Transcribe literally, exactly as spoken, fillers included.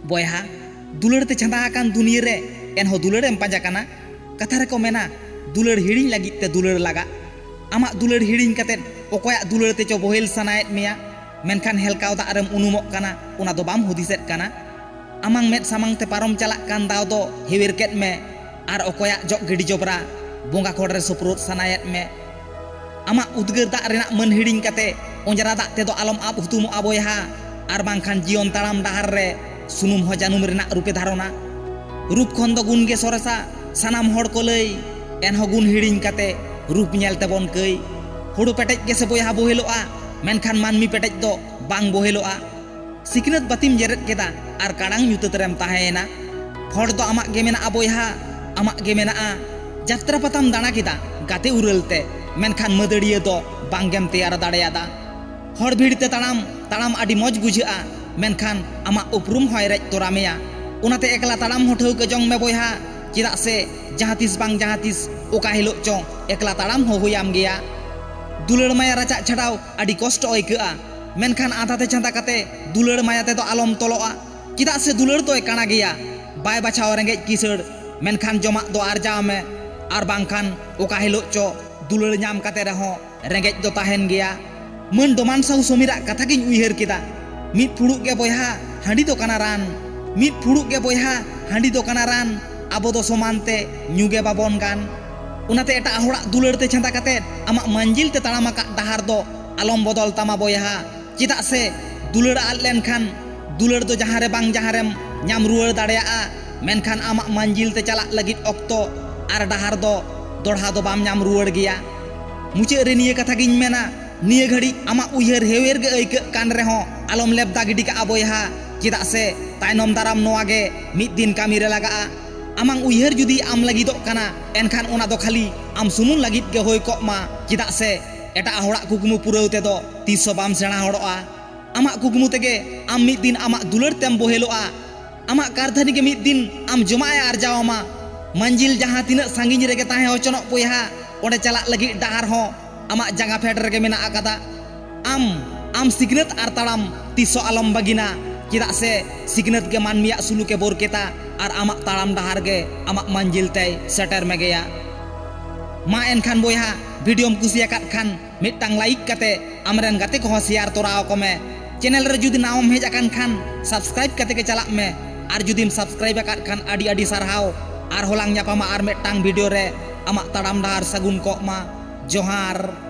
ᱵᱚᱭᱦᱟ, ᱫᱩᱞᱟᱹᱲ ᱛᱮ ᱪᱷᱟᱸᱫᱟ ᱟᱠᱟᱱ ᱫᱩᱱᱤᱭᱟᱹ ᱨᱮ ᱮᱱᱦᱚᱸ ᱫᱩᱞᱟᱹᱲ ᱮᱢ ᱯᱟᱸᱡᱟ ᱠᱟᱱᱟ᱾ ᱠᱟᱛᱷᱟ ᱨᱮᱠᱚ ᱢᱮᱱᱟ, ᱫᱩᱞᱟᱹᱲ ᱦᱤᱲᱤᱧ ᱞᱟᱹᱜᱤᱫ ᱛᱮ ᱫᱩᱞᱟᱹᱲ ᱞᱟᱜᱟᱜ᱾ ᱟᱢᱟᱜ ᱫᱩᱞᱟᱹᱲ ᱦᱤᱲᱤᱧ ᱠᱟᱛᱮᱫ ᱚᱠᱚᱭᱟᱜ ᱫᱩᱞᱟᱹᱲ ᱛᱮᱪᱚ ᱵᱚᱦᱮᱞ ᱥᱟᱱᱟᱭᱮᱫ ᱢᱮᱭᱟ, ᱢᱮᱱᱠᱷᱟᱱ ᱦᱮᱞᱠᱟᱣ ᱫᱟᱜ ᱨᱮᱢ ᱩᱱᱩᱢᱚᱜ ᱠᱟᱱᱟ, ᱚᱱᱟ ᱫᱚ ᱵᱟᱢ ᱦᱩᱫᱤᱥᱮᱫ ᱠᱟᱱᱟ᱾ ᱟᱢᱟᱝ ᱢᱮᱫ ᱥᱟᱢᱟᱝ ᱛᱮ ᱯᱟᱨᱚᱢ ᱪᱟᱞᱟᱜ ᱠᱟᱱ ᱫᱟᱣ ᱫᱚ ᱦᱮᱣᱮᱨ ᱠᱮᱫ ᱢᱮ ᱟᱨ ᱚᱠᱚᱭᱟᱜ ᱡᱚᱜ ᱜᱤᱰᱤ ᱡᱚᱵᱽᱨᱟ ᱵᱚᱸᱜᱟ ᱠᱷᱚᱲ ᱨᱮ ᱥᱳᱯᱨᱳᱫ ᱥᱟᱱᱟᱭᱮᱫ ᱢᱮ᱾ ᱟᱢᱟᱜ ᱩᱫᱽᱜᱟᱹᱨ ᱫᱟᱜ ᱨᱮᱱᱟᱜ ᱢᱟᱹᱱ ᱦᱤᱲᱤᱧ ᱠᱟᱛᱮ ᱚᱸᱡᱽᱨᱟ ᱫᱟᱜ ᱛᱮᱫᱚ ᱟᱞᱚᱢ ᱟᱵ ᱦᱩᱛᱩᱢᱚᱜᱼᱟ ᱵᱚᱭᱦᱟ, ᱟᱨ ᱵᱟᱝᱠᱷᱟᱱ ᱡᱤᱭᱚᱱ ᱛᱟᱲᱟᱢ ᱰᱟᱦᱟᱨ ᱨᱮ ᱥᱩᱱᱩᱢ ᱦᱚᱸ ᱡᱟᱹᱱᱩᱢ ᱨᱮᱱᱟᱜ ᱨᱩᱯᱮ ᱫᱷᱟᱨᱚᱱᱟ᱾ ᱨᱩᱯ ᱠᱷᱚᱱ ᱫᱚ ᱜᱩᱱ ᱜᱮ ᱥᱚᱨᱮᱥᱟ, ᱥᱟᱱᱟᱢ ᱦᱚᱲ ᱠᱚ ᱞᱟᱹᱭ, ᱮᱱᱦᱚᱸ ᱜᱩᱱ ᱦᱤᱲᱤᱧ ᱠᱟᱛᱮ ᱨᱩᱯ ᱧᱮᱞ ᱛᱮᱵᱚᱱ ᱠᱟᱹᱭ᱾ ᱦᱩᱲᱩ ᱯᱮᱴᱮᱡ ᱜᱮᱥᱮ ᱵᱚᱭᱦᱟ ᱵᱚᱦᱮᱞᱚᱜᱼᱟ, ᱢᱮᱱᱠᱷᱟᱱ ᱢᱟᱹᱱᱢᱤ ᱯᱮᱴᱮᱡ ᱫᱚ ᱵᱟᱝ ᱵᱚᱦᱮᱞᱚᱜᱼᱟ᱾ ᱥᱤᱠᱷᱱᱟᱹᱛ ᱵᱟᱹᱛᱤᱢ ᱡᱮᱨᱮᱫ ᱠᱮᱫᱟ ᱟᱨ ᱠᱟᱲᱟᱝ ᱧᱩᱛᱟᱹᱛ ᱨᱮᱢ ᱛᱟᱦᱮᱸᱭᱮᱱᱟ᱾ ᱦᱚᱲ ᱫᱚ ᱟᱢᱟᱜ ᱜᱮ ᱢᱮᱱᱟᱜᱼᱟ ᱵᱚᱭᱦᱟ, ᱟᱢᱟᱜ ᱜᱮ ᱢᱮᱱᱟᱜᱼᱟ᱾ ᱡᱟᱛᱨᱟ ᱯᱟᱛᱟᱢ ᱫᱟᱬᱟ ᱠᱮᱫᱟ ᱜᱟᱛᱮ ᱩᱨᱟᱹᱞ ᱛᱮ, ᱢᱮᱱᱠᱷᱟᱱ ᱢᱟᱹᱫᱟᱹᱲᱤᱭᱟᱹ ᱫᱚ ᱵᱟᱝᱜᱮᱢ ᱛᱮᱭᱟᱨ ᱫᱟᱲᱮᱭᱟᱫᱟ᱾ ᱦᱚᱲ ᱵᱷᱤᱲ ᱛᱮ ᱛᱟᱲᱟᱢ, ᱛᱟᱲᱟᱢ ᱟᱹᱰᱤ ᱢᱚᱡᱽ ᱵᱩᱡᱷᱟᱹᱜᱼᱟ, ᱢᱮᱱᱠᱷᱟᱱ ᱟᱢᱟᱜ ᱩᱯᱨᱩᱢ ᱦᱚᱸᱭ ᱨᱮᱡ ᱛᱚᱨᱟ ᱢᱮᱭᱟ᱾ ᱚᱱᱟᱛᱮ ᱮᱠᱞᱟ ᱛᱟᱲᱟᱢ ᱦᱚᱸ ᱴᱷᱟᱹᱣᱠᱟᱹ ᱡᱚᱝ ᱢᱮ ᱵᱚᱭᱦᱟ, ᱪᱮᱫᱟᱜ ᱥᱮ ᱡᱟᱦᱟᱸ ᱛᱤᱥ ᱵᱟᱝ ᱡᱟᱦᱟᱸ ᱛᱤᱥ ᱚᱠᱟ ᱦᱤᱞᱳᱜ ᱪᱚ ᱮᱠᱞᱟ ᱛᱟᱲᱟᱢ ᱦᱚᱸ ᱦᱩᱭᱟᱢ ᱜᱮᱭᱟ᱾ ᱫᱩᱞᱟᱹᱲ ᱢᱟᱭᱟ ᱨᱟᱪᱟᱜ ᱪᱷᱟᱰᱟᱣ ᱟᱹᱰᱤ ᱠᱚᱥᱴᱚ ᱟᱹᱭᱠᱟᱹᱜᱼᱟ, ᱢᱮᱱᱠᱷᱟᱱ ᱟᱸᱫᱷᱟ ᱛᱮ ᱪᱷᱟᱸᱫᱟ ᱠᱟᱛᱮ ᱫᱩᱞᱟᱹᱲ ᱢᱟᱭᱟ ᱛᱮᱫᱚ ᱟᱞᱚᱢ ᱛᱚᱞᱚᱜᱼᱟ, ᱪᱮᱫᱟᱜ ᱥᱮ ᱫᱩᱞᱟᱹᱲ ᱫᱚᱭ ᱠᱟᱬᱟ ᱜᱮᱭᱟ᱾ ᱵᱟᱭ ᱵᱟᱪᱷᱟᱣ ᱨᱮᱸᱜᱮᱡ ᱠᱤᱥᱟᱹᱲ, ᱢᱮᱱᱠᱷᱟᱱ ᱡᱚᱢᱟᱜ ᱫᱚ ᱟᱨᱡᱟᱣ ᱢᱮ, ᱟᱨ ᱵᱟᱝᱠᱷᱟᱱ ᱚᱠᱟ ᱦᱤᱞᱳᱜ ᱪᱚ ᱫᱩᱞᱟᱹᱲ ᱧᱟᱢ ᱠᱟᱛᱮ ᱨᱮᱦᱚᱸ ᱨᱮᱸᱜᱮᱡ ᱫᱚ ᱛᱟᱦᱮᱱ ᱜᱮᱭᱟ᱾ ᱢᱟᱹᱱ ᱰᱚᱢᱟᱱ ᱥᱟᱦᱩ ᱥᱚᱢᱤᱨᱟᱜ ᱠᱟᱛᱷᱟ ᱜᱤᱧ ᱩᱭᱦᱟᱹᱨ ᱠᱮᱫᱟ, ᱢᱤᱫ ᱯᱷᱩᱲᱩᱜ ᱜᱮ ᱵᱚᱭᱦᱟ ᱦᱟᱺᱰᱤ ᱫᱚ ᱠᱟᱱᱟ ᱨᱟᱱ, ᱢᱤᱫ ᱯᱷᱩᱲᱩᱜ ᱜᱮ ᱵᱚᱭᱦᱟ ᱦᱟᱺᱰᱤ ᱫᱚ ᱠᱟᱱᱟ ᱨᱟᱱ, ᱟᱵᱚ ᱫᱚ ᱥᱚᱢᱟᱱ ᱛᱮ ᱧᱩ ᱜᱮ ᱵᱟᱵᱚᱱ ᱜᱟᱱ᱾ ᱚᱱᱟᱛᱮ ᱮᱴᱟᱜ ᱦᱚᱲᱟᱜ ᱫᱩᱞᱟᱹᱲ ᱛᱮ ᱪᱷᱟᱸᱫᱟ ᱠᱟᱛᱮ ᱟᱢᱟᱜ ᱢᱟᱹᱱᱡᱤᱞ ᱛᱮ ᱛᱟᱲᱟᱢ ᱟᱠᱟᱫ ᱰᱟᱦᱟᱨ ᱫᱚ ᱟᱞᱚᱢ ᱵᱚᱫᱚᱞ ᱛᱟᱢᱟ ᱵᱚᱭᱦᱟ, ᱪᱮᱫᱟᱜ ᱥᱮ ᱫᱩᱞᱟᱹᱲ ᱟᱫ ᱞᱮᱱᱠᱷᱟᱱ ᱫᱩᱞᱟᱹᱲ ᱫᱚ ᱡᱟᱦᱟᱸ ᱨᱮ ᱵᱟᱝ ᱡᱟᱦᱟᱸ ᱨᱮᱢ ᱧᱟᱢ ᱨᱩᱣᱟᱹᱲ ᱫᱟᱲᱮᱭᱟᱜᱼᱟ, ᱢᱮᱱᱠᱷᱟᱱ ᱟᱢᱟᱜ ᱢᱟᱹᱱᱡᱤᱞ ᱛᱮ ᱪᱟᱞᱟᱜ ᱞᱟᱹᱜᱤᱫ ᱚᱠᱛᱚ ᱟᱨ ᱰᱟᱦᱟᱨ ᱫᱚ ᱫᱚᱲᱦᱟ ᱫᱚ ᱵᱟᱢ ᱧᱟᱢ ᱨᱩᱣᱟᱹᱲ ᱜᱮᱭᱟ᱾ ᱢᱩᱪᱟᱹᱫ ᱨᱮ ᱱᱤᱭᱟᱹ ᱠᱟᱛᱷᱟ ᱜᱤᱧ ᱢᱮᱱᱟ, ᱱᱤᱭᱟᱹ ᱜᱷᱟᱹᱲᱤᱡ ᱟᱢᱟᱜ ᱩᱭᱦᱟᱹᱨ ᱦᱮᱣᱮᱨ ᱜᱮ ᱟᱹᱭᱠᱟᱹᱜ ᱠᱟᱱ ᱨᱮᱦᱚᱸ ᱟᱞᱚᱢ ᱞᱮᱵᱫᱟ ᱜᱤᱰᱤ ᱠᱟᱜᱼᱟ ᱵᱚᱭᱦᱟ, ᱪᱮᱫᱟᱜ ᱥᱮ ᱛᱟᱭᱱᱚᱢ ᱫᱟᱨᱟᱢ ᱱᱚᱣᱟ ᱜᱮ ᱢᱤᱫ ᱫᱤᱱ ᱠᱟᱹᱢᱤ ᱨᱮ ᱞᱟᱜᱟᱜᱼᱟ᱾ ᱟᱢᱟᱝ ᱩᱭᱦᱟᱹᱨ ᱡᱩᱫᱤ ᱟᱢ ᱞᱟᱹᱜᱤᱫᱚᱜ ᱠᱟᱱᱟ, ᱮᱱᱠᱷᱟᱱ ᱚᱱᱟ ᱫᱚ ᱠᱷᱟᱹᱞᱤ ᱟᱢ ᱥᱩᱢᱩᱝ ᱞᱟᱹᱜᱤᱫ ᱜᱮ ᱦᱩᱭ ᱠᱚᱜ ᱢᱟ, ᱪᱮᱫᱟᱜ ᱥᱮ ᱮᱴᱟᱜ ᱦᱚᱲᱟᱜ ᱠᱩᱠᱢᱩ ᱯᱩᱨᱟᱹᱣ ᱛᱮᱫᱚ ᱛᱤᱥ ᱦᱚᱸ ᱵᱟᱢ ᱥᱮᱬᱟ ᱦᱚᱲᱚᱜᱼᱟ᱾ ᱟᱢᱟᱜ ᱠᱩᱠᱢᱩ ᱛᱮᱜᱮ ᱟᱢ ᱢᱤᱫ ᱫᱤᱱ ᱟᱢᱟᱜ ᱫᱩᱞᱟᱹᱲ ᱛᱮᱢ ᱵᱚᱦᱮᱞᱚᱜᱼᱟ᱾ ᱟᱢᱟᱜ ᱠᱟᱨᱫᱷᱟᱹᱱᱤ ᱜᱮ ᱢᱤᱫ ᱫᱤᱱ ᱟᱢ ᱡᱚᱢᱟᱜ ᱮ ᱟᱨᱡᱟᱣ ᱟᱢᱟ᱾ ᱢᱟᱹᱱᱡᱤᱞ ᱡᱟᱦᱟᱸ ᱛᱤᱱᱟᱹᱜ ᱥᱟᱺᱜᱤᱧ ᱨᱮᱜᱮ ᱛᱟᱦᱮᱸ ᱦᱚᱪᱚᱱᱚᱜ ᱵᱚᱭᱦᱟ, ᱚᱸᱰᱮ ᱪᱟᱞᱟᱜ ᱞᱟᱹᱜᱤᱫ ᱰᱟᱦᱟᱨ ᱦᱚᱸ ᱟᱢᱟᱜ ᱡᱟᱸᱜᱟ ᱯᱷᱮᱰ ᱨᱮᱜᱮ ᱢᱮᱱᱟᱜ ᱟᱠᱟᱫᱟ᱾ ᱟᱢ, ᱟᱢ ᱥᱤᱠᱷᱱᱟᱹᱛ ᱟᱨ ᱛᱟᱲᱟᱢ ᱛᱤᱥ ᱦᱚᱸ ᱟᱞᱚᱢ ᱵᱟᱹᱜᱤᱱᱟ, ᱪᱮᱫᱟᱜ ᱥᱮ ᱥᱤᱠᱷᱱᱟᱹᱛ ᱜᱮ ᱢᱟᱹᱱᱢᱤᱭᱟᱜ ᱥᱩᱞᱩᱠᱮ ᱵᱳᱨ ᱠᱮᱛᱟ ᱟᱨ ᱟᱢᱟᱜ ᱛᱟᱲᱟᱢ ᱰᱟᱦᱟᱨ ᱜᱮ ᱟᱢᱟᱜ ᱢᱟᱹᱱᱡᱤᱞ ᱛᱮᱭ ᱥᱮᱴᱮᱨ ᱢᱮᱜᱮᱭᱟ᱾ ᱢᱟ ᱮᱱᱠᱷᱟᱱ ᱵᱚᱭᱦᱟ, ᱵᱷᱤᱰᱤᱭᱳᱢ ᱠᱩᱥᱤᱭᱟᱠᱟᱫ ᱠᱷᱟᱱ ᱢᱤᱫᱴᱟᱝ ᱞᱟᱭᱤᱠ ᱠᱟᱛᱮ ᱟᱢᱨᱮᱱ ᱜᱟᱛᱮ ᱠᱚᱦᱚᱸ ᱥᱮᱭᱟᱨ ᱛᱚᱨᱟ ᱟᱠᱚ ᱢᱮ᱾ ᱪᱮᱱᱮᱞ ᱨᱮ ᱡᱩᱫᱤ ᱱᱟᱣᱟᱢ ᱦᱮᱡ ᱟᱠᱟᱱ ᱠᱷᱟᱱ ᱥᱟᱵᱥᱠᱨᱟᱭᱤᱵ ᱠᱟᱛᱮ ᱜᱮ ᱪᱟᱞᱟᱜ ᱢᱮ, ᱟᱨ ᱡᱩᱫᱤᱢ ᱥᱟᱵᱥᱠᱨᱟᱭᱤᱵ ᱟᱠᱟᱫ ᱠᱷᱟᱱ ᱟᱹᱰᱤ ᱟᱹᱰᱤ ᱥᱟᱨᱦᱟᱣ᱾ ᱟᱨᱦᱚᱸ ᱞᱟᱝ ᱧᱟᱯᱟᱢᱟ ᱟᱨ ᱢᱤᱫᱴᱟᱝ ᱵᱷᱤᱰᱤᱭᱳ ᱨᱮ᱾ ᱟᱢᱟᱜ ᱛᱟᱲᱟᱢ ᱰᱟᱦᱟᱨ ᱥᱟᱹᱜᱩᱱ ᱠᱚᱜ ᱢᱟ᱾ ᱡᱚᱦᱟᱨ᱾